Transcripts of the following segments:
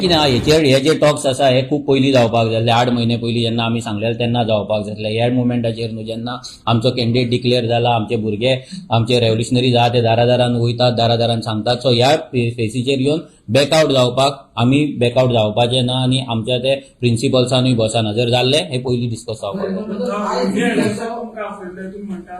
कितें आहा, हेचेर हे जे टॉक्स आसा हे खूब पयलीं जावपाक जाय आसले. 8 म्हयने पयलीं जेन्ना आमी सांगलेले तेन्ना जावपाक जाय आसले. ह्या मुमेंटाचेर न्हू, जेन्ना आमचो कॅन्डिडेट डिक्लेअर जाला, आमचे भुरगे, आमचे रेव्होल्युशनरी आहा, ते दारा दारान वयतात, दारा दारान सांगतात. सो ह्या फेसीचेर येवन बॅकआउट जावपाक, आमी बॅकआउट जावपाचे ना आनी आमच्या ते प्रिंसिपल्सानूय बसना. जर जाल्ले, हे पयलीं डिस्कस जावपाक जाय. आयज हे तुमकां आपयल्ले, तुमी म्हणटा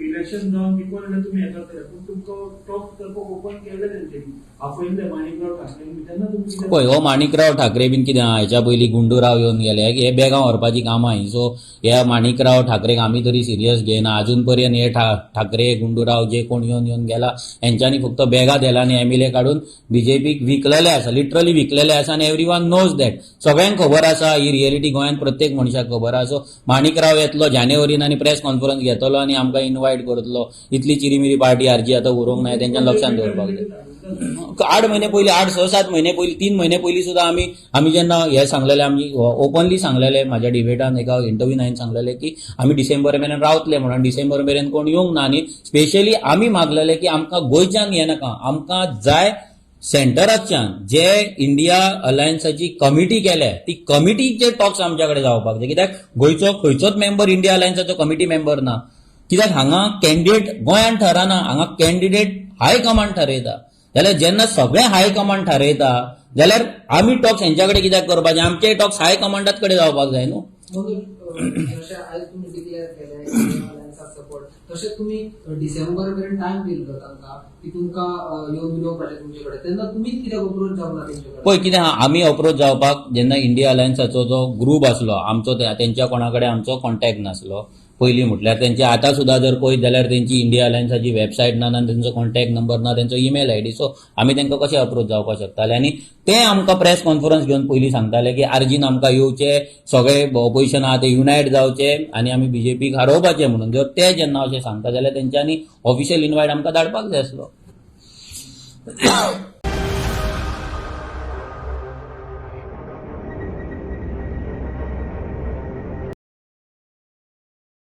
इलेक्शन जावन बिफोर जाल्यार तुमी येतात जाल्यार, पूण तुमकां टॉक करपाक ओपन केल्ले तेंच्यांनी, आपयल्ले माणिकराव ठाकरे तेन्ना तुमी कितें? पळय, हो माणिकराव ठाकरे बीन कितें आहा, हेच्या पयलीं गुंडूराव येवन गेले, हे बॅगां व्हरपाची कामां ही. सो ह्या माणिकराव ठाकरेक आमी तरी सिरियस घेयना. अजून पर्यंत हे ठाकरे, गुंडूराव जे कोण येवन येवन गेला, हेंच्यांनी फक्त बॅगां दिला आनी एमएलए काडून बीजेपीक विकलेले आसा, लिटरली विकलेले आसा आनी एवरी वन नोज that. सगळ्यांक खबर आसा ही रियलिटी, गोंयांत प्रत्येक मनशाक खबर आसा. सो माणिकराव येतलो जानेवारीन आनी प्रेस कॉन्फरन्स घेतलो आनी आमकां इनवायट करतलो, इतली चिरीमिरी पार्टी आरजी आतां उरोंक ना. तेंच्यान लक्षांत दवरपाक जाय. 8 म्हयने पयलीं, 8, 6, 7 म्हयने पयलीं, 3 म्हयने पयलीं सुद्दां आमी आमी जेन्ना हे सांगलेले, आमी ओपनली सांगलेले, म्हाज्या डिबेटान एका इंटरव्यून हांवें सांगलेले की आमी डिसेंबर मेरेन रावतले म्हणून. डिसेंबर मेरेन कोण येवंक ना आनी स्पेशली आमी मागलेले की आमकां गोंयच्यान ये नाका, आमकां जाय सेंटराच्यान जे इंडिया अलायन्साची कमिटी केल्या ती कमिटीचे टॉक्स आमच्या कडेन जावपाक जाय. कित्याक गोंयचो खंयचोच मेंबर इंडिया अलायन्साचो कमिटी मेंबर ना. कित्याक हांगा कॅन्डिडेट गोंयांत ठरना, हांगा कॅन्डिडेट हाय कमांड ठरयता. जाल्यार जेन्ना सगळें हाय कमांड ठरयता जाल्यार आमी टॉक्स हेंच्या कडेन कित्याक करपाचे? आमचे टॉक्स हाय कमांडात कडेन जावपाक जाय न्हू. म्हणून जशें आयज तुमी डिक्लेअर केलें इंडिया अलायन्साक सपोर्ट, तशें तुमी डिसेंबर मेरेन टायम दिल्लो तांकां की तुमकां येवन उलोवपाचें तुमचे कडेन, तेन्ना तुमीच कित्याक अप्रोच जावंक ना तेंचे कडेन? पळय, कितें आहा, आमी अप्रोच जावपाक जेन्ना इंडिया अलायन्साचो जो ग्रूप आसलो आमचो, तेंच्या कोणा कडेन आमचो कॉन्टॅक्ट नासलो. पयलीं म्हटल्यार तेंचे आतां सुद्दां जर पळयत जाल्यार तेंची इंडिया अलायन्साची वेबसायट ना, ना तेंचो कॉन्टॅक्ट नंबर, ना तेंचो ईमेल आयडी. सो आमी तेंकां कशें अप्रोच जावपाक शकताले? आनी ते आमकां प्रेस कॉन्फरन्स घेवन पयलीं सांगताले की आरजीन आमकां येवचे, सगळे ऑपोजिशन आहा ते युनायट जावचे आनी आमी बीजेपीक हारोवपाचे म्हणून. जर ते जेन्ना अशें सांगता जाल्यार तेंच्यांनी ऑफिशियल इनवायट आमकां धाडपाक जाय आसलो.